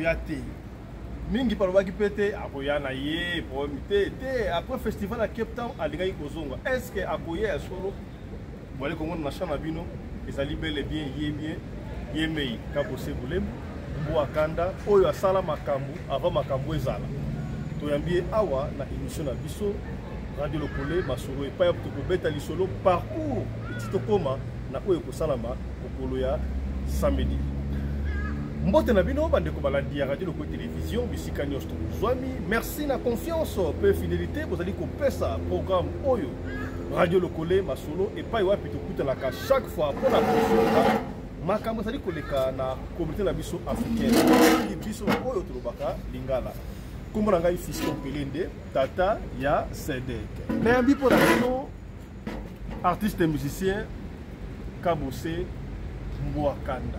Akoya te. Mingi balobaki mpe te akoya na ye problème te te. Après festival ya Cape Town alingaki kozonga. Est ce que akoya ya solo? Bozali komona na champ na bino ezali bel et bien ye bien ye mei Kabose Bulembu Mbwa Kanda oyo asala makambo avant makambo ezala. Toyambi ye awa na émission na biso Radio Lokole masolo epai ya tokobeta lisolo parcours eti tokoma na oyo ekosalama mokolo ya samedi. Mbote na bino bandeko balandi ya Radio Lokole Télévision bisika nyonso tokozwami. Merci na confiance pe fidélité bozali kopesa programme oyo Radio Lokole masolo epai wapi tokutanaka chaque fois mpo na kosolola makambo ezali koleka na communauté na biso africaine, mingi biso oyo tolobaka lingala. Nkombo na ngai Fiston Pelende, tata ya Sedek. Nayambi mpo na bino artiste musicien Kabose Mbwa Kanda.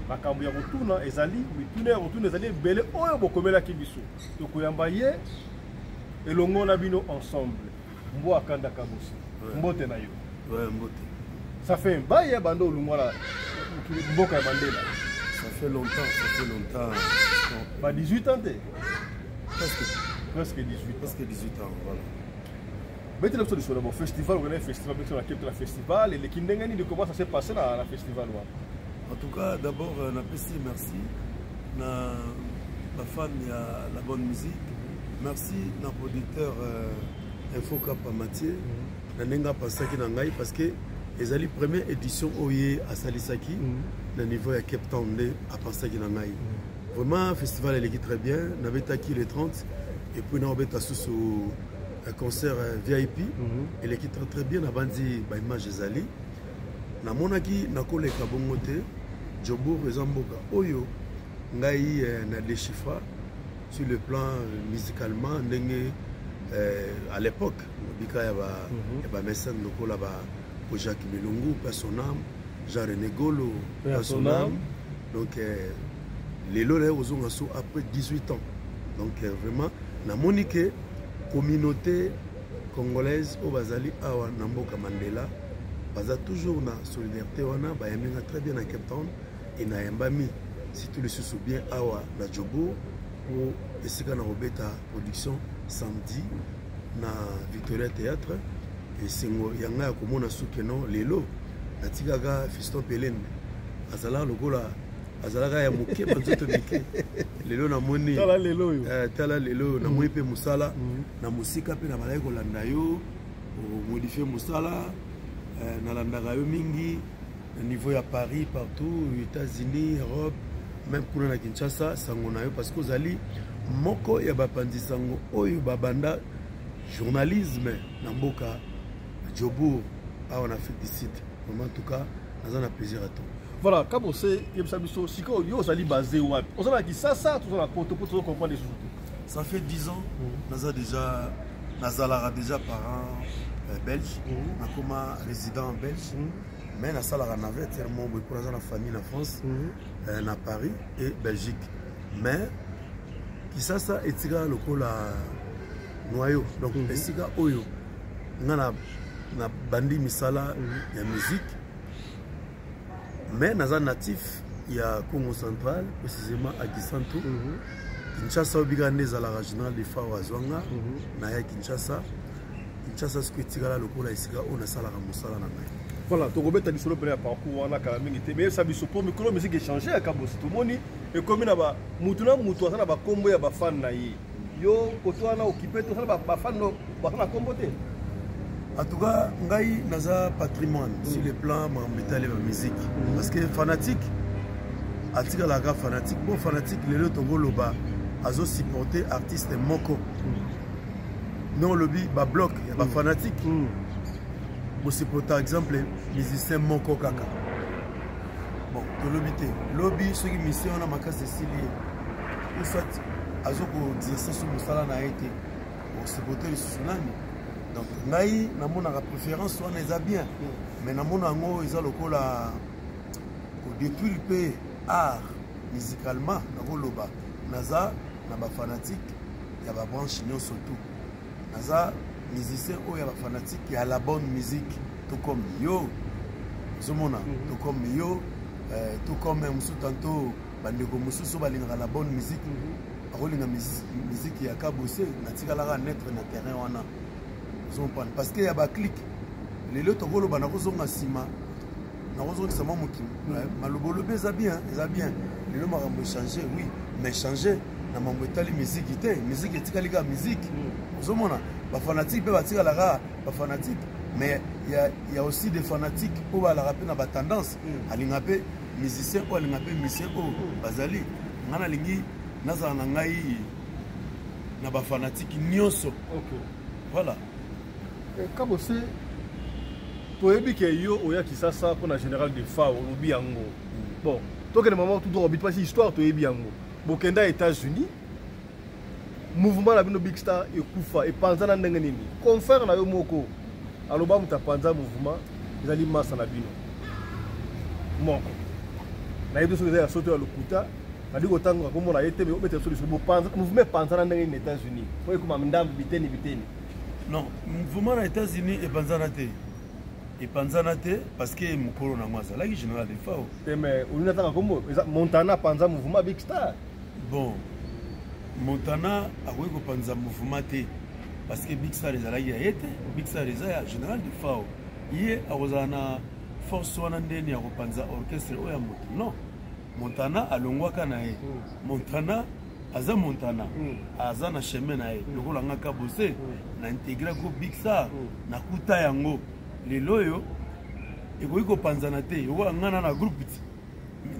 Makambo ya kotuna ezali, mituna ya kotuna ezali ebele oyo bokomelaki biso. Tokoyamba ye elongo na bino ensemble. Mbwa Kanda Kabose, mbote na yo. Ouais, mbote. Ça fait un bail bando olongwa na mboka ya Mandela. Ça fait longtemps, ça fait longtemps. Ba 18 ans te. Presque. Presque 18 ans. Presque 18 ans, voilà. Betela biso lisolo bon festival, okende festival biso na Cape na festival eleki ndenge nini, comment ça s'est passé na festival wana? En tout cas, d'abord napesi merci na bafan ya la bonne musique, merci na producteur Info Kapa Mathieu na ndenge apasaki na ngai, parce que ezali première édition oyo ye asalisaki na niveau ya Cape Town nde apasaki na ngai. Vraiment festival eleki très bien, nabetaki le 30 et puis naobeta susu concert VIP, eleki très très bien. Nabandi baimage ezali, namonaki nakoleka bongo te. Jobourg eza mboka oyo ngai na déchiffra sur le plan musicalement ndenge à l'époque mobika ya ba ya ba mécène lokola ba Jacques Milungu, paix son âme, Jean-René Golo, paix son âme. Donc lelo naye kozonga so après 18 ans. Donc vraiment namoni ke communauté congolaise oyo bazali awa na mboka Mandela baza toujours na solidarité wana, bayambi nga très bien na Cape Town et nayambami surtout lisusu bien awa na Jobourg po esika na kobeta production samedi na Victoria Théâtre. Esengo ya ngai ya komona sukeno lelo natikaka Fiston Pelende azalaka lokola azalaka ya moke banzoto mike, lelo namoni tala lelo oyo, tala lelo oyo namoni mpe mosala na mosika mpe nabalaki kolanda yo omodifie mosala, nalandaka yo mingi na niveau ya Paris, partout, États-Unis, Europe, même kuna na Kinshasa, sango na yo parce que ozali moko ya bapanzi sango oyo babanda journalisme na mboka Jobourg awa na Afrique du Sud. Vraiment, en tout cas naza na plaisir à tout. Voilà, Kabose, yebisa biso sikoyo yo ozali basé wapi? Oza na Kisasa, toza na Poto, po tozo comprendre lisusu te. Ça fait 10 ans, naza déjà, nazalaka déjà parent belge, nakoma résident belge, mais nasalaka navette mo boye mpo naza na famille na France, na Paris et Belgique. Mais Kisasa etikala lokola noyau, donc esika oyo nga na bandi misala ya musique. Mais naza natif ya Congo Central, précisément à Kisantu. Kinshasa oyo bika nde ezalaka général de Fao azwanga naya Kinshasa. Kinshasa soki etikala lokola esika oyo nasalaka mosala na ngai. Voilà, tokobeta lisolo pene ya parcours wana kala mingi te, mais yebisa biso po mikolo musique échange ya Kabose, tomoni ekomi na ba mutu na mutu aza na bakombo ya bafan na ye. Yo koto wana okipe te, osala bafan baza na kombo te? En tout cas ngai naza patrimoine sur le plan makambo etali ba musique, parce que fanatique atikalaka fanatique. Bon, fanatique lelo tokoloba azosupporte artiste moko, non olobi babloc ya bafanatique bosupporta exemple musicien moko kaka. Bon, tolobi te lobi soki musicien wana makasi esili ye ou soit azokoexerce so mosala na ye te, osupporte lisusu nani? Donc ngai namonaka préférence wana eza bien, mais namona yango eza lokola kodétruire mpe art musicalement. Nakoloba naza na bafanatique ya babranche nyonso tout, naza musicien oyo ya bafanatique ya la bonne musique, tout comme yo ozomona, tout comme yo, tout comme mosusu tantôt. Bandeko mosusu balingaka la bonne musique, bakolinga musique ya Kabose. Natikalaka netre na terrain wana, ozomprendre, parce que ya baclique lelo tokoloba, nakozonga nsima, nakozongisa mwa mokili maloba olobi eza bien, eza bien. Lelo makambo echange, oui, mais change na mambo etali miziki te. Miziki etikali kaka miziki. Ozomona bafanatiques mpe batikalaka bafanatiques, mais y a aussi des fanatiques oyo balaka mpe na batendance. Alinga mpe musicien oyo, alinga mpe musicien oyo bazali. Ngai nalingi nazala na ngai na bafanatiques nyonso. Voilà. Kabose, toyebi ke yo oya Kisasa mpona Général Defao, olobi yango. Bon, tokende mama tout droit, mpasi histoire toyebi yango. Bokenda États-Unis, mouvement na bino Big Star ekufa, epanzana ndenge nini? Confrère na yo moko aloba moto apanza mouvement ezali masa na bino moko. Nayebi soki eza ya soto ya lokuta, nadi kotanga komona ye te, me obetela biso lisolo. Mouvement epanzana ndenge nini na États-Unis po ekoma ndambu biteni biteni? Non, mouvement na États-Unis epanzana te, epanzana te, parce que mokolo nango azalaki Général Defao. Te, mais olingi atanga kombo, eza Montana apanza mouvement Big Star. Bon, Montana akoki kopanza mouvement te, parce que Big Star ezalaki ya ye te. Big Star eza ya Général Defao. Ye akozala na force wana ndeni ya kopanza orchestre oyo ya moto? Non, Montana alongwaka na ye. Montana aza Montana, aza na chemin na ye. Lokola nga Kabose, na intégré ko Big Star, nakuta yango. Lelo oyo ekoki kopanzana te. Lokola nga na groupe ti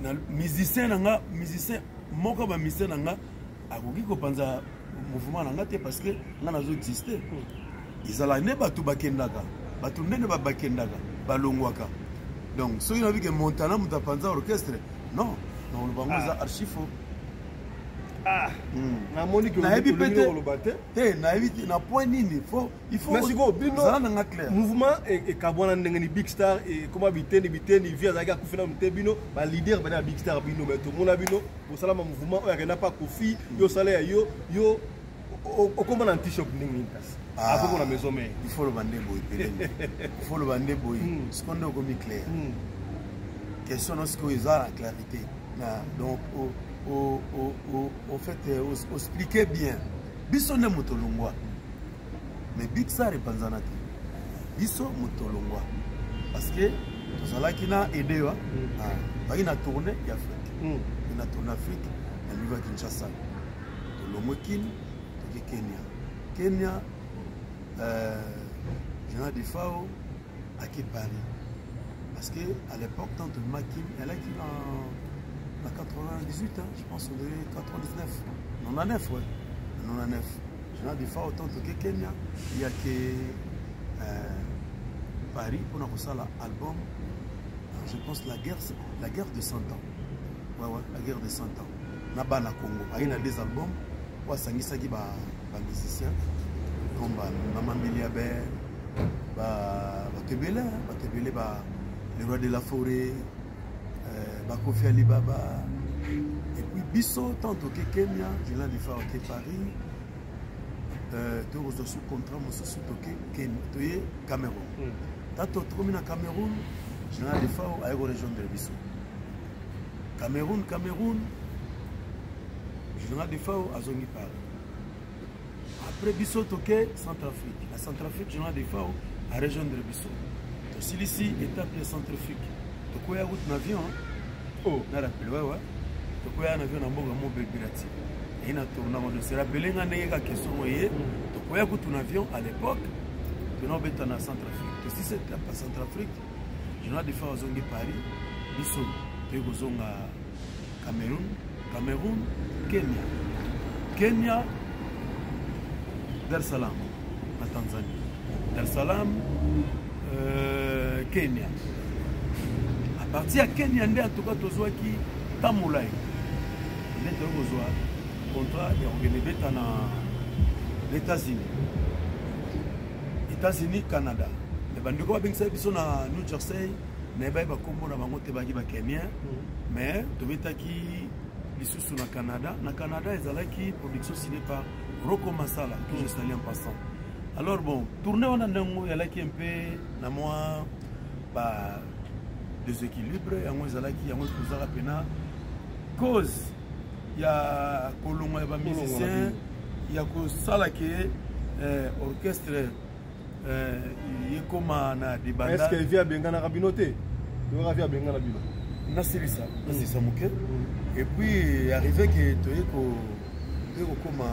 na musicien na nga, musicien moko, bamusicien na nga akoki kopanza mouvement na nga te, parce que nga nazo existe. Ezala nde bato bakendaka, bato ndenge bakendaka, balongwaka. Donc soki nabi ke Montana moto apanza orchestre, non, nakoloba yango eza archi faux. Ah, namoni ke Nayebi pe te. koloba te. Te, nayebi te na point nini. Faut, il faut Mais sikoyo bino zala nanga clair. Mouvement ekabwana ndenge ni? Big Star ekoma biteni biteni. Vi azalaki akufi nanu te. Bino baleader bana ya Big Star, bino me tomona bino bosalama mouvement oyo akenda pa Kofi. Yo osala ya yo, yo okoma na anti-choc ndenge nini kasi? Ah. Akokona Maison Mère. Il faut loba nde boye peleni, il faut loba nde boye. Sikoyo nde okomi clair. Question no sikoyo eza na clarité na donc au fait expliquer bien. Biso nde moto olongwa, mais Big Star epanzana te. Biso moto olongwa parce que tozalaki na edewa, tozalaki na tournée ya Afrique. Na tournée Afrique na niveau ya Kinshasa, tolongwe Kine, toke Kenya. Kenya, Général Defao ake Paris, parce que à l'époque, tant tobimaki, elaki na 98, hein, je pense, on devait 99, 99, ouais, 99. Général Defao, tant toke Kenya, yake Paris mpona kosala album, je pense la guerre de 100 ans. Ouais, la guerre de 100 ans na bana Congo. Aye na deux albums oyo asangisaki bamusicien comme Mama Mbilia Bel, bato ebele, bato ebele, le roi de la forêt, bakofi Alibaba. Et puis biso, tant toke Kenya, Général Defao oke Paris, tokozwa sous contrat mosusu, toke Kenya, toye Cameroun. Tato tokomi na Cameroun, Général Defao aye korejoindre biso Cameroun. Cameroun, Général Defao azongi Paris. Après biso toke Centrafrique. Na Centrafrique, Général Defao arejoindre biso. Tosilisi étape ya Centrafrique, tokoya route na avion. Oh. Na rappele, ouais, tokoya na avion na mboka mo Belbirati eyi na tournango. Donc se rappele nga ndenge ka question oye. Tokoya kutu na avion à l'époque, tona obeta na Centrafrique. Tosilisi étape ya Centrafrique, Général Defao azongi Paris, biso toyei kozonga Cameroun. Cameroun, Kenya, Kenya, Dar es Salaam na Tanzanie, Dar es Salaam, Kenya. À partir ya Kenya nde en tout cas tozwaki temps molai nde toyei kozwa contrat ya kokende beta na États-Unis. États-Unis, Canada. Me bandeko babengisaki biso na New Jersey, nayebaki bakombo na bango te, baki bakenien. Mais tobetaki lisusu na Canada. Na Canada ezalaki production signée par Rocco Masala, que je salue en passant. Alors bon, tournée wana ndenge ezalaki un peu na mwa ba déséquilibre. Yango ezalaki, yango ekozaka mpena cause ya kolongwa ya bamusicien, ya kosala ke orchestre ekóma na debanda. Est ce que vieux abenganaka bino te? Toyoka vieux abengana bino. Nasilisa moke. Et puis arrivé ke toye kokóma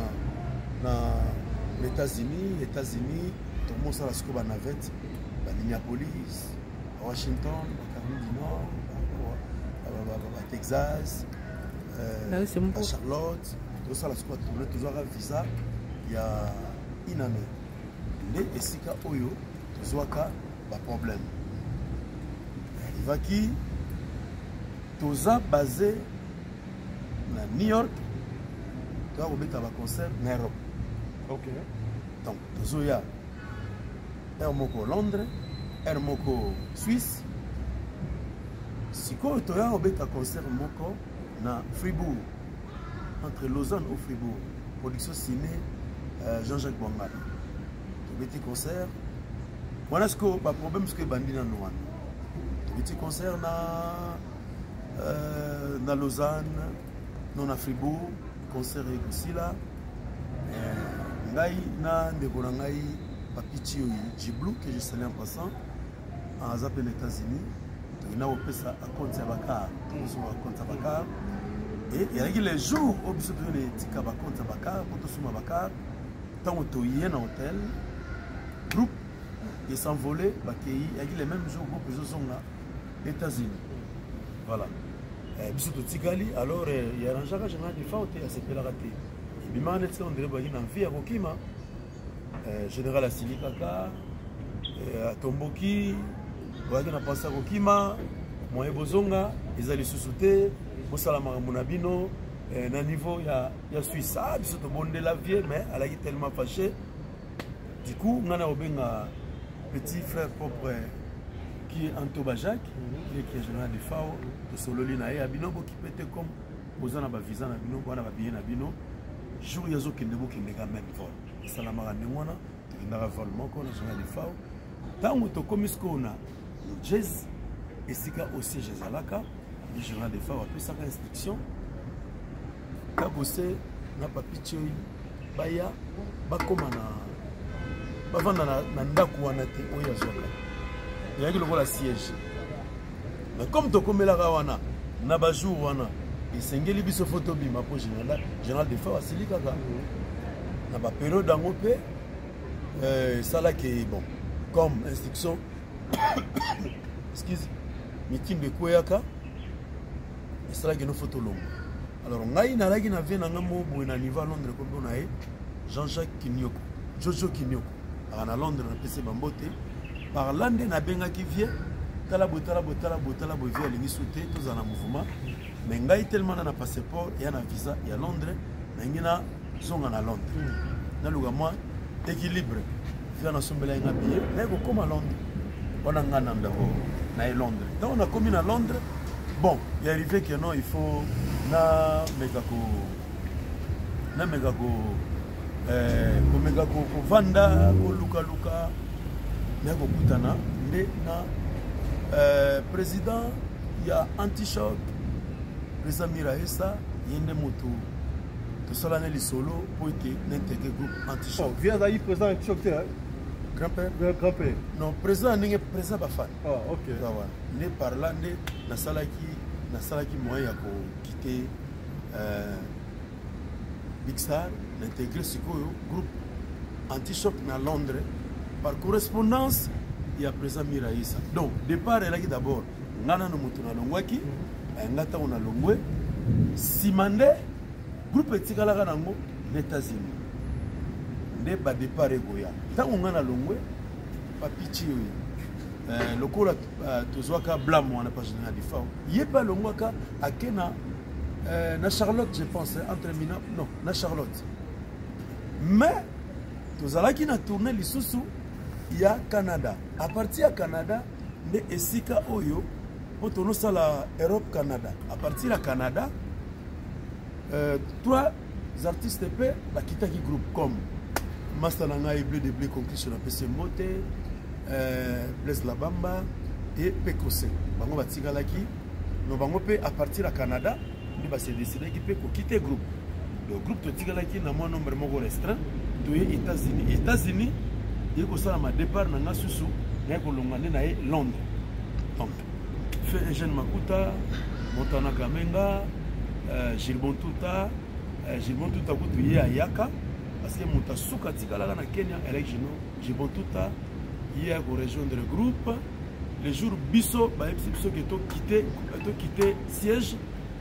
na États-Unis, États-Unis tokomosala sikoyo banavette, baMinneapolis, Washington, Caroline du Nord, Batexas, Bacharlotte. Tosala sikoyo batourne, tozwaka visa ya une année. Nde esika oyo tozwaka baproblème arrivaki. Toza basé na New York, toya kobeta baconcert na Europe. Donc tozoya heure moko Londres, heure moko Suisse. Sikoyo toya kobeta concert moko na Fribourg, entre Lausanne au Fribourg, production ciné Jean-Jacques Bwangana. Tobeti concert wana. Sikoyo baproblème sikoyo ebandi nano wana. Tobeti concert na Lausanne, non, na Fribourg. Concert ekosila, ngai na ndeko na ngai Papi Tioyi Jiblu, que je salue en passant, aza mpe na États-Unis, tokenda kopesa acompte ya bacar. Tokosomba acompte ya bacar. E ezalaki le jour oyo biso toyona etika bacompte ya bacar mpo tosomba bacar. Ntango toye na hotel, groupe es'envolé, bakei. Eyaki le même jour groupe ezozonga États-Unis. Voilà, biso totikali. Alors earrangeaka général Defao te, asepelaka te. Ebimaka neti on dirait baki na envie ya kokima. Général asili kaka, atomboki: boyaki na mposa kokima, moye bozonga eza lisusu te, bosala makambo na bino na niveau ya Suisse. Ah, biso tobondela vieux, mais alaki tellement fâché. Du coup ngai na kobenga petit frère propre qui est Antoba Jacques, qui est général de Fao. Tosololi na ye ya bino, bokipe te, comme boza na bavisa na bino wana, babillet na bino, jour ye azokende, bokendeka même vol. Esalamaka ndenge wana, tokendaka vol moko na général de Fao. Ntango tokómi sikoyo na Jazz, esika au siège ezalaka, le général de Fao apesaka instruction: Kabose na Papi Tioi baya bakóma na bavanda na ndako wana te oyo azwaka, ezalaki lokola siège. Mais comme tokomelaka wana na bajour wana, esengeli biso fo tobima mpo général de Fao asili kaka na bapériode yango. Mpe esalaki bon, comme instruction, excuse, mitindo ekweyaka, esalaki no fo tolongwa. Alors ngai nalaki na vieux na ngai moko boye na niveau ya Londres, kombo na ye Jean-Jacques Kinioko, Jojo Kinioko, aka na Londres, napesi bambote. Par là nde nabengaki vieux: tala boye, tala boye, tala boye, tala boye. Vieux alingi su te tozala na mouvement, mais ngai tellement na passeport ya na visa ya Londres, nangi nazonga na Londres, naluka mwa équilibre. Vieux nasombela ye nga billet, naye kokóma Londres wana. Nga na d'abord naye Londres. Ntango nakomi na Londres, bon, il arrivé que non, il faut nameka komeka kovanda, kolukaluka. Naye kokutana nde na président ya Antichoc, président Miraesa. Ye nde moto tosala ne lisolo mpo ete naintégrer groupe Antichoc. Oh, vieux azalaki président Antichoc te? Grand-père. Grand-père. Non, président ndenge président bafan. Ah, ok. Wana nde par là nde nasalaki moyen ya kokite Big Star, naintégrer sikoyo groupe Antichoc na Londres par correspondance ya président Miraisa. Donc départ elaki d'abord nga nano moto nalongwaki. Nga ntango nalongwe, nsima nde groupe etikalaka nango na États-Unis. Nde badépart ekoya. Ntango nga nalongwe, Papi Tioyi, lokola tozwaka blâme wana pa général Defao, ye mpe alongwaka, ake na Charlotte, je pense, entre mina, non, na Charlotte. Mais tozalaki na tournée lisusu ya Canada. À partir ya Canada nde esika oyo mpo tonosala Europe, Canada. À partir ya Canada, trois artistes mpe bakitaki groupe, comme master na ngai Bleu de Bleu Conclusion, napesi mbote, Blaise Labamba et Pekose. Bango batikalaki no bango mpe à partir ya Canada. Nde ba se décidaki mpe kokite groupe. Donc groupe totikalaki na mwa nombre moko restreint, toye États-Unis. États-Unis ye kosalama départ na nga susu, naye kolonga nde na ye Londres. Donc fait Eugène Makuta, Montana Kamenga, Gilbon Tuta, Gilbon Tuta kutu ye ayaka parce que moto asuka atikalaka na Kenya elaki Gino Gilbon Tuta, ye ya korejoindre groupe. Le jour biso bayebisi biso ke tokite siège,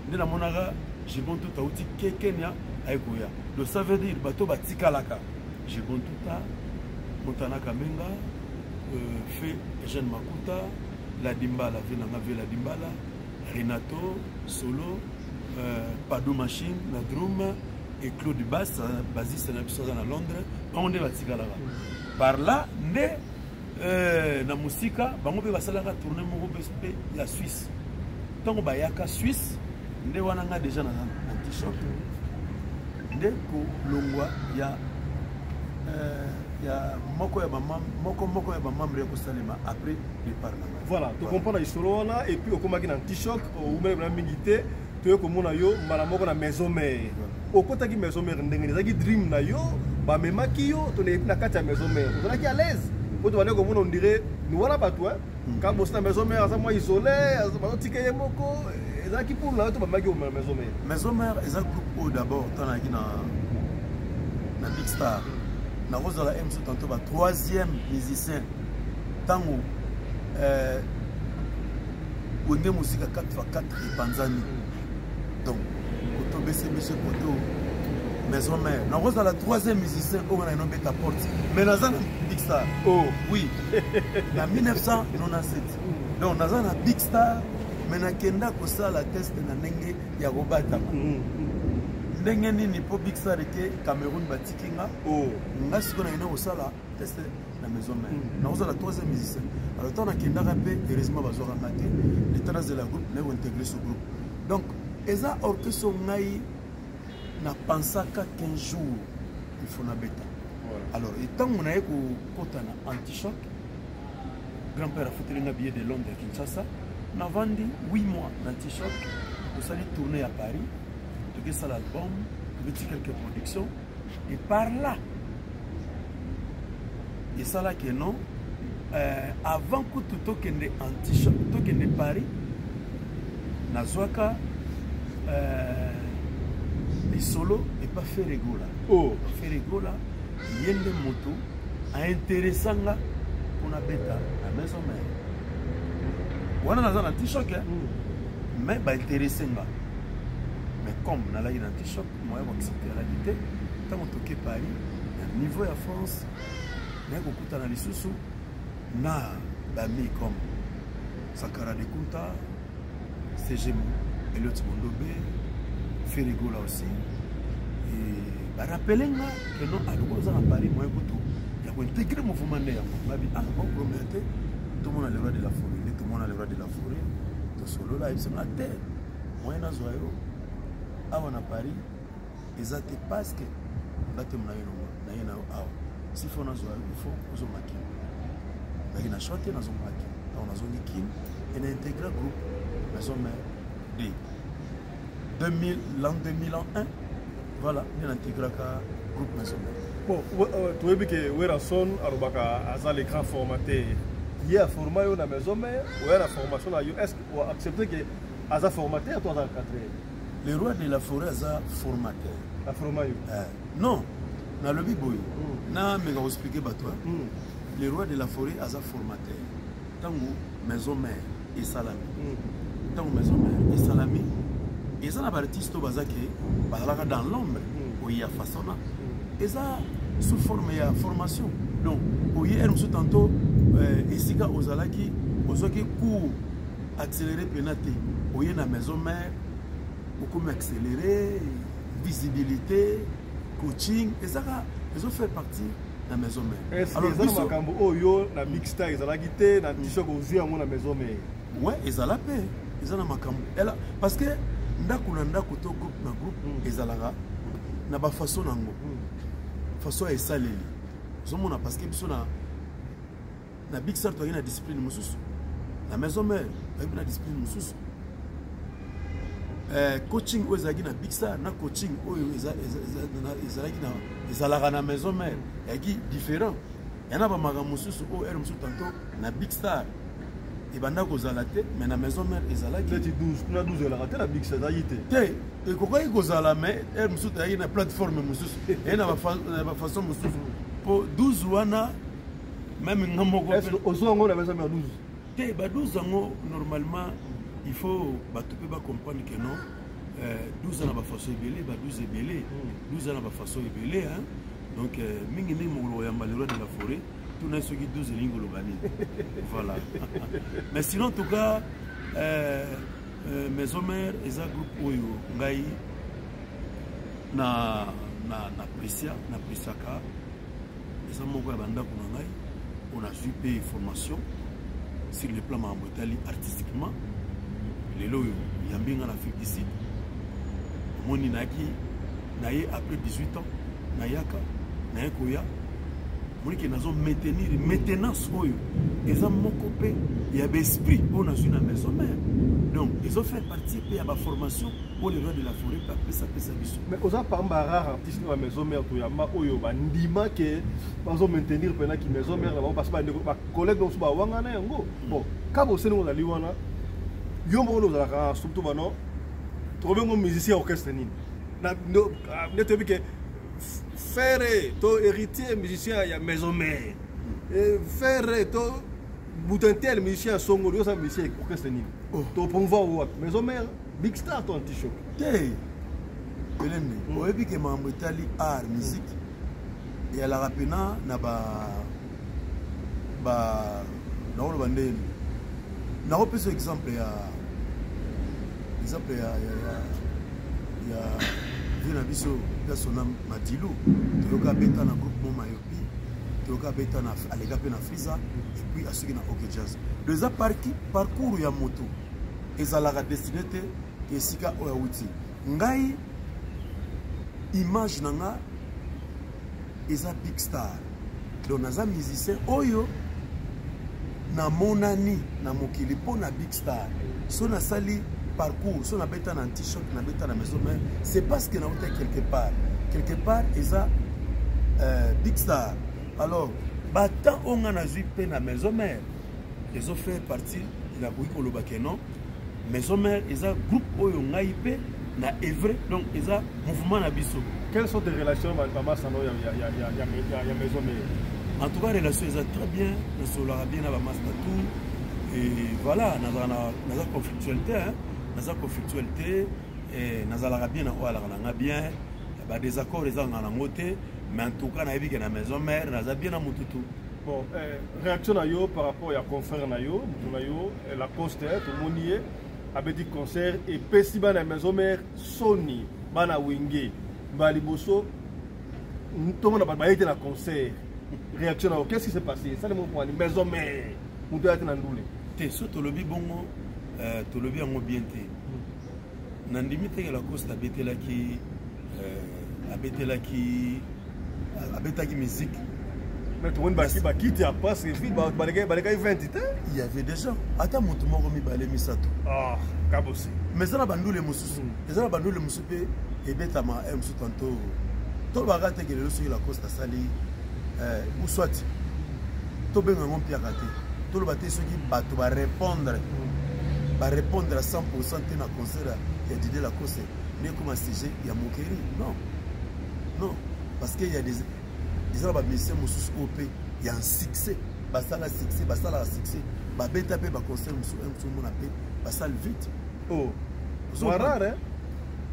nde namonaka Gilbon Tuta auti ke Kenya aye koya. Donc ça veut dire bato batikalaka Gilbon Tuta, Montana Kamenga, fait Eugène Makuta, Ladimbala, Venanga Ve Ladimbala, Renato Solo, Padou Machine, la drum, et Claude Bass, basiste na biso na Londres, bango nde batikalaka. Par là nde na musika bango mpe basalaka tournée moko mpe ya Suisse. Ntango bayaka Suisse nde wana nga déjà na anti-choc nde kolongwa ya ya moko ya moko moko ya bamembre ya kosalema après départ na ngai. Voilà, to comprendre lisolo wana. Et puis okomaki na anti-choc, oumeli na mingi te, toye komona yo mbala moko na maison mère. Okotaki maison mère ndenge ezalaki dream na yo, bamemaki yo to na kati ya maison mère ozalaki à l'aise? Po tobandaki komona, on dirait ni wana bato ka bosi na maison mère aza mwa isolé, bazotika ye moko. Ezalaki pour na yo to bamemaki yo na maison mère? Maison mère eza groupe oyo d'abord ntanaki na Big Star, nakozala mso tantôt ba troisième musicien. Ntango Wenge Mosika 4x4 epanzani, donc koto BCBG, koto maison mère, nakozala troisième musicien oyo na inobeta porte, mais naza na Big Star. Oh. Oui, na 1997. Donc naza na Big Star, mais nakenda kosala test na ndenge ya kobatama. Ndenge nini? Mpo Big Star eke Cameroun, batiki nga. Oh. Nga sikoyo nakenda kosala test na maison mère, nakozala troisième musicien. Alors ntango nakendaka mpe, heureusement bazwaka nga te. Leta nazela groupe, naye kointégrer ce groupe. Donc eza orchestre ngai napensaka qu'un jour il faut nabeta. Alors ntango naye kokota na antichoc, grand père afuteli nga billet de Londres ya Kinshasa. Navandi 8 mois na antichoc, tosali tournée ya Paris, tokesala album, tobeti quelques productions. Et par là esalaki non, avant kutu tokende antichoc, tokende Paris, nazwaka lisolo epa Ferre Gola. Oh. Ferre Gola ye nde moto ainteresa nga mpona beta na maison mère wana. Naza na antichoc, mais bainteresse nga, mais comme nalaki na antichoc, moyen koaccepte alaki te. Ntango toke Paris, na niveau ya France, naye kokutana lisusu na bami comme Sakara de Kunta, CG Eliot Mondobe, Ferre Gola aussi. Barapele nga ke non, aloko oza na Paris, moyen kutu ya kointégrer mouvement nde yango. Babi ah bon, problème te, tomona le roi de la forêt. Nde tomona le roi de la forêt, tosolola, ayebisa nga te moyen nazwa yo awa na Paris eza te, parce que nga te na ye na yo awa. Si faut nazwa yo, il faut ozonga Kini. Naki na choix te, nazonga Kini. Ntango nazongi Kini e na intégré groupe maison mère d 2000, l'an 2001. Voilà nde naintégraka groupe maison mère. Bon, toyebi ke Werrason alobaka aza le grand formateur. Ye aforma yo na maison mère, oya na formation na yo. Est ce que oaccepte ke aza formateur to aza encadré? Le roi de la forêt aza formateur. Aforma yo? Non, nalobi boye, nameka koexpliquer bato. Le roi de la forêt aza formateur. Ntango maison mère esalami, ntango maison mère esalami, eza na baartiste oyo baza ke bazalaka dans l'ombre. Oye ya façon eza sous forme ya formation. Donc oye ere mosusu tantôt, esika ozalaki ozwaki cours accéléré mpena te, oye na maison mère, okomi accéléré, visibilité, coaching ezaka, ezofaire partie na maison mère. Alors eza na makambo oyo na Big Star ezalaki te, na t-shirt ozwi yango na maison mère? Ouais, ezala mpe, eza na makambo ela, parce que ndako na ndako to groupe na groupe ezalaka na bafaçon nango, façon ya esaleli. Ozomona, parce que biso na Big Star toyaki na discipline mosusu, na maison mère toyaki na discipline mosusu. Coaching oyo ezalaki na Big Star na coaching oyo ezalaki na ezalaka na Maison Mère eyaki différent. Ya na bamakambo mosusu oyo ere mosusu tantôt na Big Star ebanda kozala te, mais na Maison Mère ezalaki. Neti 12, kuna 12 ezalaka te, na Big Star ezalaki te. Te, ekokaki kozala, mais ere mosusu ezalaki na plateforme mosusu, eye na bafaçon mosusu, mpo 12 wana même nga moko. Ozwa yango na Maison Mère, 12? Te, ba 12 yango, normalement il faut bato mpe bacomprendre que non, 12 na bafaçon ebele, ba 12 ebele, 12 na bafaçon ebele, hein? Donc mingimingi mokolo koyamba le roi de la forêt, tuna soki 12 elingi koloba nini. Voilà. Mais sinon, en tout cas, Maison Mère eza groupe oyo ngai na apprécia, na appréciaka. Eza moko ya bandako na ngai oyo nazwi mpe formation sur le plan makambo etali artistiquement. Lelo oyo yambi nga na Afrique du Sud, omoni nayaki na ye après 18 ans, nayaka naye koya, omoni ke nazo maintenir maintenance oyo eza moko mpe ya baesprit oyo nazwi na Maison Mère. Donc ezofaire partie mpe ya baformation oyo le roi de la forêt mpe apesapesa biso. Mais oza parmi barare artiste na Maison Mère toyamba oyo bandima ke bazo maintenir mpenaki Maison Mère na bango, parce bandeko, bacollègue mosusu bawangana yango. Bon, ka boseni ozali wana, yo moko nde ozalaka surtout bano tokobengo musicien orchestre nini nde toyebi ke Ferre to Héritier musicien ya Maison Mère, Ferre to Butentel musicien ya Songolo, yo oza musicien orchestre nini? To promouvoir wapi? Maison Mère, Big Star to Antichoc? Te, Pelende, oyebi ke makambo etali art, musique eyalaka mpena na ba nakoloba ndeni, nakopesa exemple ya vie na biso Gasona Madilu. Toyoka abeta na groupe mo Mayopi, toyoka abeta na, aleka mpe na Frisa, et puis asuki na OK Jazz. Donc eza parcours ya moto, ezalaka destiné te esika oyo awuti. Ngai, image na nga eza Big Star. Donc naza musicien oyo namonani na mokili mpo na Big Star. So nasali parcours, so nabeta na Antichoc, nabeta na Maison Mère, c'est parce que nauta quelque part. Quelque part eza Big Star. Alors batemps oyo nga nazwi mpe na Maison Mère ezofaire partie, nakoki koloba ke non, Maison Mère eza groupe oyo ngai mpe na œuvre, donc eza mouvement na biso. Quelles sont tes relations bamasano ya Maison Mère? En tout cas, relation eza très bien, nasololaka bien na bamaster tout et voilà, naza conflictuel te, naza conflictuel te, nazalaka bien na oyo alaka na nga bien, badésaccord ezalanga nango te. Mais en tout cas nayebi ke na Maison Mère naza bien na motutu. Bon, réaction na yo par rapport ya confrère na yo, motu na yo Lacoste, tomoni ye abeti concert, epesi bana ya Maison Mère soni, bana Wenge mbala liboso tomona bato baye te na concert. Réaction na yo, qu'est-ce qui s'est passé? Esali moko pwani Maison Mère, moto aya te na ndule. Te, so tolobi bongo, tolobi yango bien te. Nandimi teke Lacoste abetelaki, abetaki musique. Mais tomoni bakiti ya presque vide, balekaki 20 te. Il y avait des gens, ata motu moko, mibale, misato. Ah, Kabose. Mais eza na bandule mosusu, eza na bandule mosusu mpe ebetama mosusu. Tantôt tolobaka teke lelo soki Lacoste asali ou soit tobenga yango mpiaka te, toloba te soki bato barépondre à 100 te na concert ya Didier Lacoste nde ekoma sujet ya moquerie. Non, non, parce que y a des, eza na bamusicien mosusu oyo mpe ya succès, basala succès, basalaka succès, babeta mpe baconcert mosusu, mosusu omona mpe basale vite. Oh, rare.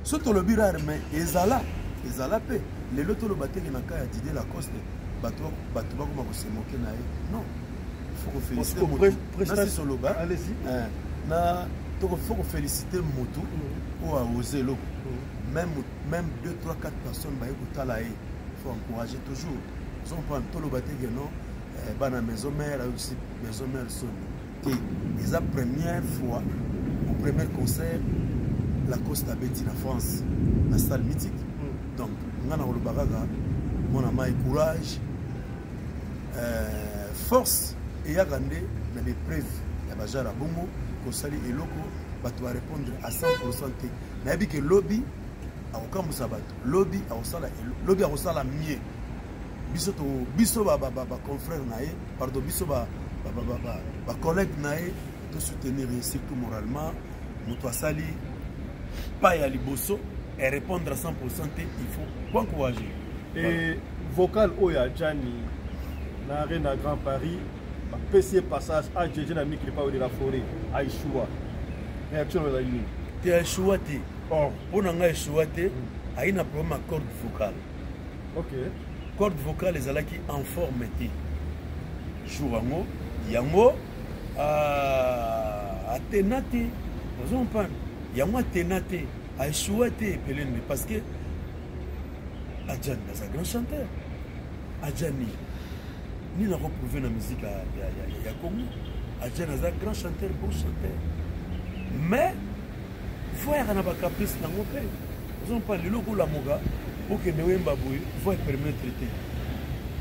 So tolobi rare, mais ezala, ezala mpe. Lelo toloba teke na ka ya Didier Lacoste bato bakoma kosemoke na ye, non. Faut koféliciter motu nasi soloba na faut koféliciter motu oyo aose eloko. Même 2, 3, 4 personnes baye kotala ye, faut encourager toujours. Ozocomprendre? Toloba te ke non, bana Maison Mère ayokisi Maison Mère soni te. Eza première fois au premier concert Lacoste abeti na France na salle mythique. Donc nga na koloba kaka mwana mai, courage, force eyaka nde na baépreuve ya bajare ya bongo, kosali eloko. Bato barépondre à 100 te. Nayebi ke lobi akokamwisa bato, lobi akosala, lobi akosala mieux. Biso to biso baconfrère na ye, pardon, biso bacollègue na ye, tosoutenir ye surtout moralement. Moto asali pas ya liboso et répondre à 100 te, il faut encourager. Et vocal oyo Adjani na Arena Grand Paris, bapesi ye passage AJJ na mikili pa de la forêt, aéchouer, réaction ezali nini? Te, aéchouer te. Mpo na ngai aéchouer te, ayi na problème ya corde vocale. Corde vocale ezalaki en forme te jour yango. Yango atena te, ozo comprendre? Yango atena te, aéchouer te epelene, parce que Adjani aza grand chanteur. Adjani nini akoprouve na musique ya Congo? Adjani aza grand chanteur, bon chanteur, mais voix yaka na bacaprice nango mpe, ozompa lelo okolamuka, okende oyemba boye, voix epermettre te.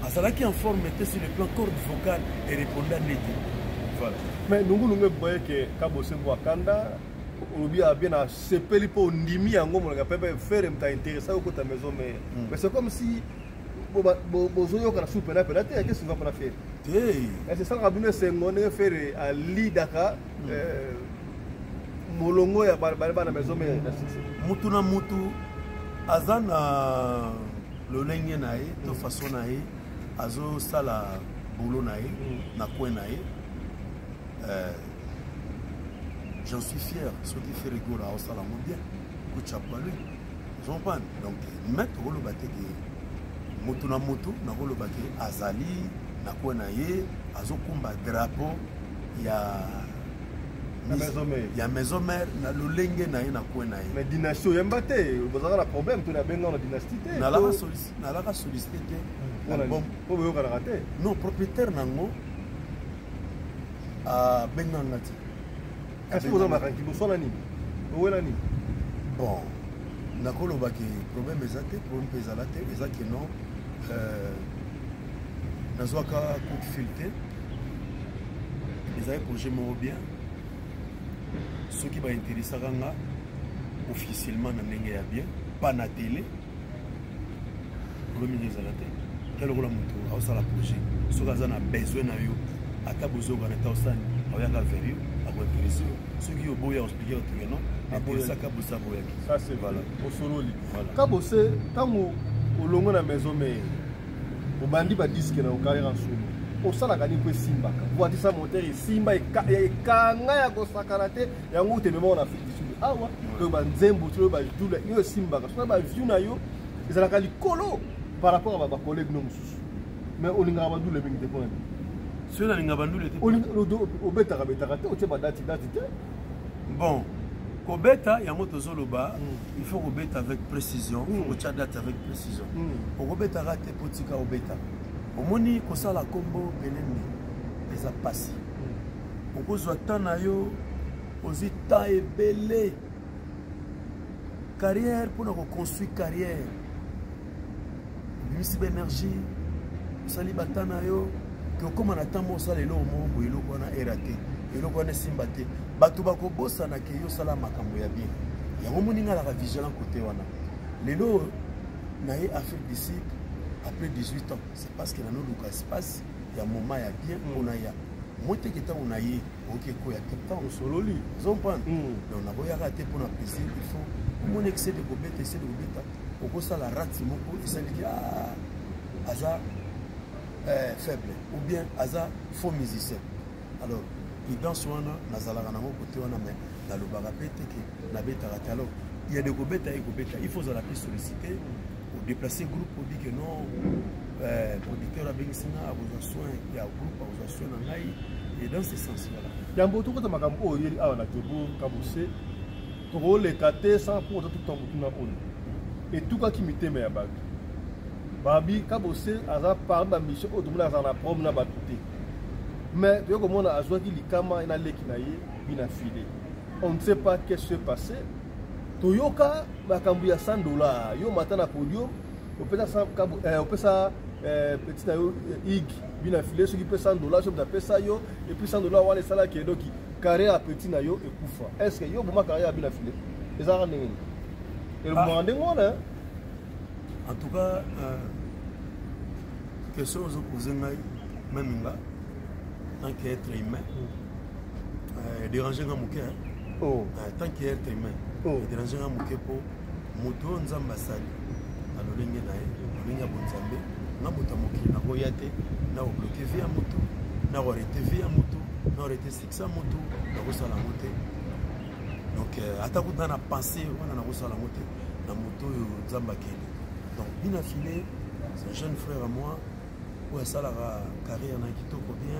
Azalaki en forme te sur le plan corde vocale, ereponda nde te, voilà. Mais nungunungu eboye ke Kabose Bwakanda olobi abie na sepeli mpo ondimi yango molanga pepe Ferre moto aintéressa okota maison mère. Mais c'est comme si bozoyokana su pena pena te. Qu'est-ce que mpona Ferre? Te. Ese esalaka bino esengo ndenge Ferre alidaka molongo ya bana maison mère na succès? Mutu na mutu aza na lolenge na ye to façon na ye, azosala boulot na ye na coin na ye. J'en suis fier. Soki Ferre Gola aosala yango bien, coup à lui, ozocomprendre? Donc, mais tokoloba te ke motu na motu, nakoloba ke azali na coin na ye, azokumba drapeau ya ya maison mère na lolenge na ye, na coin na ye. Mais dynastie oyemba te, bozalaka na problème to nabenga na dynastie te? Nalaka sollicité te. Album po boyokanaka te? Non, propriétaire nango abenganga te. Kasi boza makangi, boswana nini, owela nini? Bon, nakolobaki problème eza te, problème mpe ezala te. Eza ke non, nazwaka coup de fil te. Ezali projet moko bien. Soki bainteresaka nga officiellement na ndenge ya bien, pas na télé, problème mingi ezala te. Te, lokola moto aosala projet, soki aza na besoin na yo, ata bozokana ta osani, aoyaka vers yo, akointeresse yo. Soki oboya, oexpliquer otoke non, interesaka bosa boyaki. Ça c'est voilà, osololi. Kabose, ntango olongo na maison mère, obandi badisque na ocarrière en solo, osalaka nini mpo esimbaka? Voitisa moteur esimba, ekanga ya kosakana te. Yango otemema na Afrique du Sud awa to banzembo to bajula yo esimbaka, soki baview na yo ezalaka likolo par rapport à bacollègue no mosusu. Mais olingaka bandule mingi te, mpona nini? Soki nalinga bandule te? Obetaka betaka te, otie badati dati te. Bon, kobeta yango tozoloba, il faut kobeta avec précision, faut kotia date avec précision. Okobetaka te mpo tika obeta. Omoni, kosala kombo penene eza pasi. Okozwa temps na yo, ozwi temps ebele, carrière, mpona koconstruire carrière, obimisi baénergie, osali bata na yo, ke okóma na ntango osala eloko moko boye, eloko wana era te, eloko wana esimba te, bato bakobosana ke yo osala makambo ya bien. Yango moninga alaka vigilant côté wana. Lelo na ye Afrique du Sud après 18 ans, c'est parce que nanoluka espace ya moment ya bien mpona ya mo teke. Ntango na ye okoki ekoya Cape Town. Osololi. Ozomprendre? Donc nakoyaka te mpona plaisir. Il faut omona excès de kobeta, excès de kobeta, okosala rate moko esaliki aza faible ou bien aza faux musicien. Alors prudence wana nazalaka nango kote wana, mais nalobaka mpe te ke nabetaka te. Alors ya de kobeta ye kobeta, il faut ozala mpe sollicité, odéplacer groupe, odi ke non, producteur abengisi nga, akozwa soin ya groupe, akozwa soin na ngai, et dans ce sens, voilà. Yambo tokota makambo oyo oyeli awa na Joburg, Kabose, tokoleka te sans pour ota tuta motuna oyo etukaki mitema ya bato. Babi Kabose aza parmi bamission oyo tomona azala na problème na bato te, mais toye komona azwaki likama na leki na ye bina file. On ne sait pas qu'est-ce qui s'est passé. Toyoka makambo ya 100 $, yo mata na podium, opesa, opesa petit na yo ig bina file, soki mpe 100 $, soki moto apesa yo, et puis 100 $ wana esalaki edoki. Carrière ya petit na yo ekufa. Est ce que yo oboma carrière ya Bina Filet? Ezalaka ndenge nini? Elobomaka ah. ndenge wana. En tout cas, euh, question ozo poser ngai même nga tant qu'être humain mm. euh, déranger nga moke hein? Oh. Euh, tant qu'être humain oh. déranger nga moke po moto oyo nzambe asali na lolenge na ye lolenge ya bonzambe nga moto ya mokili nakoya te na kobloke vie ya moto na koarrete vie ya moto na koarrete succès ya moto nakosala yango te donc euh, ata kuta na pensée wana nakosala yango te na moto oyo nzambe akeli. Donc Bina Filet, c'est un jeune frère à moi oyo asalaka carrière na kitoko bien,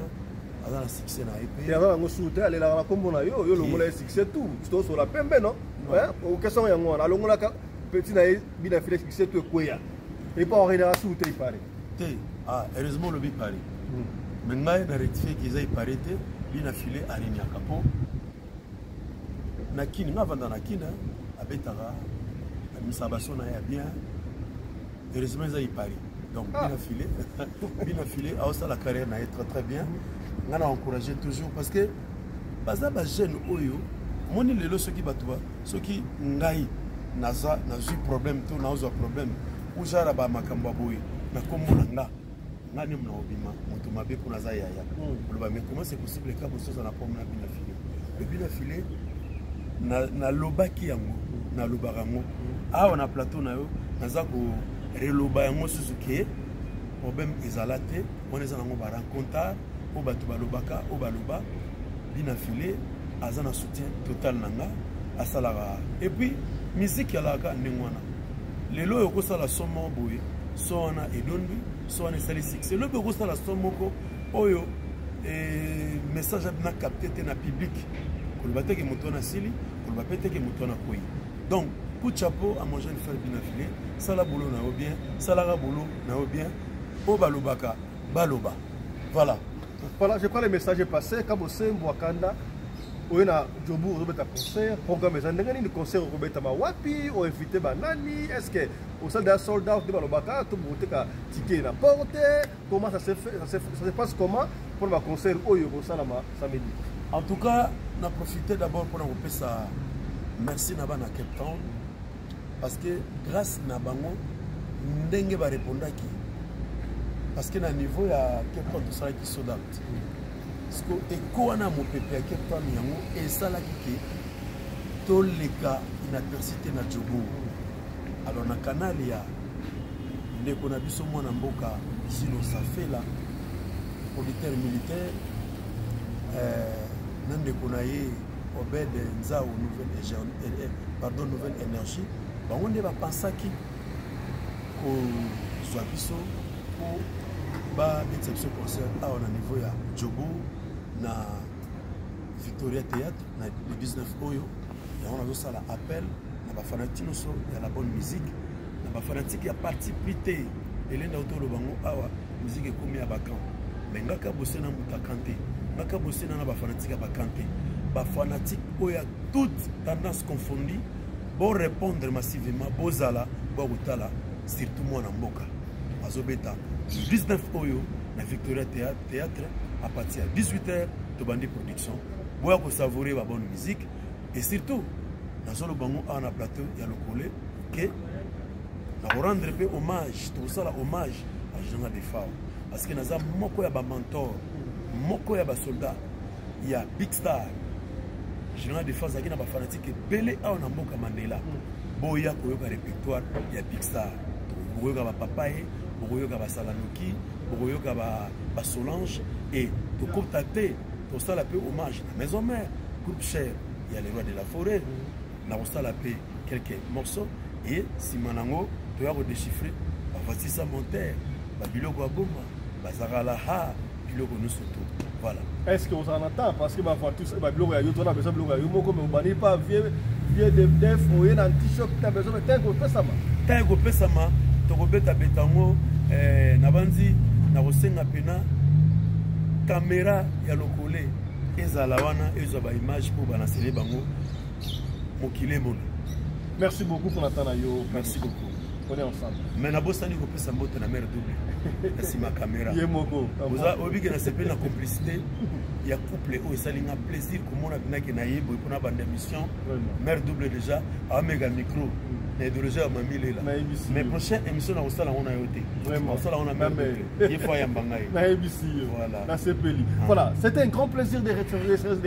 aza na succès na ye mpe aza nango susu te, alelaka na nkombo na yo, yo longola ye succès tout tosola pembe non okesongo yango wana alongolaka petit na ye Bina Filet succès tout ekweya epa orelaka susu te ipare te. Ah, heureusement olobi pare hmm. Mais ngai na rectifie ke eza ipare te. Bina Filet areniaka mpo na kini nga avanda na kini, abetaka abimisaka baso na ye ya bien. Heureusement eza ipari. Donc ah. Bina Filet, Bina Filet aosala carrière na ye très très bien. Nga na encouragé toujours parce que baza bajeune oyo omoni lelo. Soki bato, soki ngai naza nazwi problème to nazwa problème ou genre bamakambo ya boye na nkombo na nga, nga nde mona obima moto mabe mpo naza yaya. Oloba mais comment c'est possible ka bosoza na problème na Bina Filet? Le Bina Filet, nalobaki yango, nalobaka yango awa na plateau na yo, naza koreloba yango susu ke problème ezala te. Wana eza nango barencontre oyo bato balobaka, oyo baloba. Bina Filet aza na soutien total na nga, asalaka. Et puis musique alaka ndenge wana. Lelo oyo okosala son moko boye, son wana edondi, son wana esali succès. Lobi okosala son moko oyo message na capté te na public, koloba te ke moto wana asili, koloba mpe te ke moto wana akwei. Donc coup de chapeau à mon jeune frère Bina Filet. Sala boulot na yo bien, salaka boulot na yo bien. Oyo balobaka baloba, voilà. Voilà, je crois le message est passé. Kabose Mbwakanda, oyo na Joburg ozobeta concert, programme eza ndenge nini? Concert okobetama wapi? Oinvite banani? Est ce que osala deja sold out nde balobaka to bokoteka ticket na porte? Comment ça se fait, ça se passe comment mpona baconcert oyo ekosalama samedi? En tout cas, na profité d'abord mpona kopesa merci na bana Cape Town, parce que grâce na bango ndenge barépondaki, parce que na niveau ya Cape Town tosalaki sold out. Parce que eko wana mopepe ya Cape Town yango esalaki ke toleka inaperçu te na Joburg. Alors na canal ya ndeko na biso mwana mboka Zino Safela, producteur militaire, na ndeko na ye Obed Nzao, nouvelle, pardon, Nouvelle Énergie, bango nde bapansaki kozwa biso mpo babetisa biso concert awa na niveau ya Joburg, na Victoria Théâtre, na le 19 oyo. Yango nazosala appel na bafanatike nyonso ya la bonne musique, na bafanatike ya parti pris te. Elenda otoloba ngo awa, musique ekomi ya bacamp, mais nga Kabose na moto akan te. Nga Kabose na bafanatike ya bacamp te, bafanatike oyo ya toute tendance confondue, bo répondre massivement, bozala bwa kotala surtout mwana mboka azobeta 19 oyo na Victoria Théâtre à partir ya 18 heures. Tobandi production, boya kosavourer ba bonne musique. Et surtout nazoloba ngo awa na plateau ya Lokole ke nakorendre mpe hommage, tokosala hommage à Général Defao, parce que naza moko ya bamentor, moko ya basoldat ya Big Star. Général Defao azalaki na bafanatike ebele awa na mboka Mandela. Boya koyoka répertoire ya Big Star, bokoyoka bapapa ye, bokoyoka basalanoki, bokoyoka basolange. Et tokota te, tosala mpe hommage na Maison Mère, groupe cher ya le roi de la forêt. Nakosala mpe quelques morceaux et nsima nango toya kodéchiffrer bavoiture montere, babiloko ya boma bazakala ha biloko nyonso to voilà. Est ce que ozala na temps? Parce que bavoiture, babiloko ya yo, tona besoin biloko ya yo moko, mais obandi pas vie vie de def oye na anti-choc, ta besoin de temps kopesama. Temps ekopesama, tokobetabeta yango na bandi na kosenga mpena caméra ya Lokole ezala wana, ezwa baimage mpo banasele bango mokili emona. Merci beaucoup pour na temps na yo. Merci beaucoup. On est ensemble. Mais nabosani kopesa mbote na mare double na nsima caméra. Ye moko. Oyebi ke nasepeli na complicité ya couple oyo esali nga plaisir komona binaki na ye boye mpona banda émission. Mare double déjà amega micro na idéologie ya mami lela. Mais prochaine émission nakosala yango na yo te, nakosala yango na mare double, ye fo ayamba ngai. Nayebisi yo. Voilà. Nasepeli. Voilà, c'était un grand plaisir de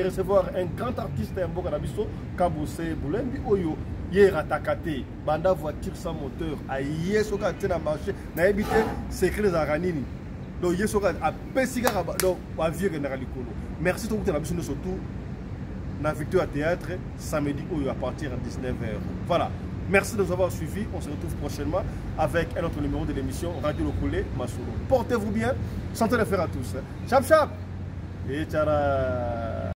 recevoir un grand artiste ya mboka na biso, Kabose Bulembi, oyo ye erataka te. Banda voiture sans moteur aye, soki atie na marché, nayebi te secret ezalaka nini. Donc ye soki apesi kaka, donc bavie ekendaka likolo. Merci, tokutana biso nyonso tout na Victoire Théâtre samedi oyo à partir de 19h. Voilà. Merci de nous avoir suivis. On se retrouve prochainement avec un autre numéro de l'émission Radio Lokole Masolo. Portez-vous bien. Santé de fer à tous. Chap chap. Et tchara.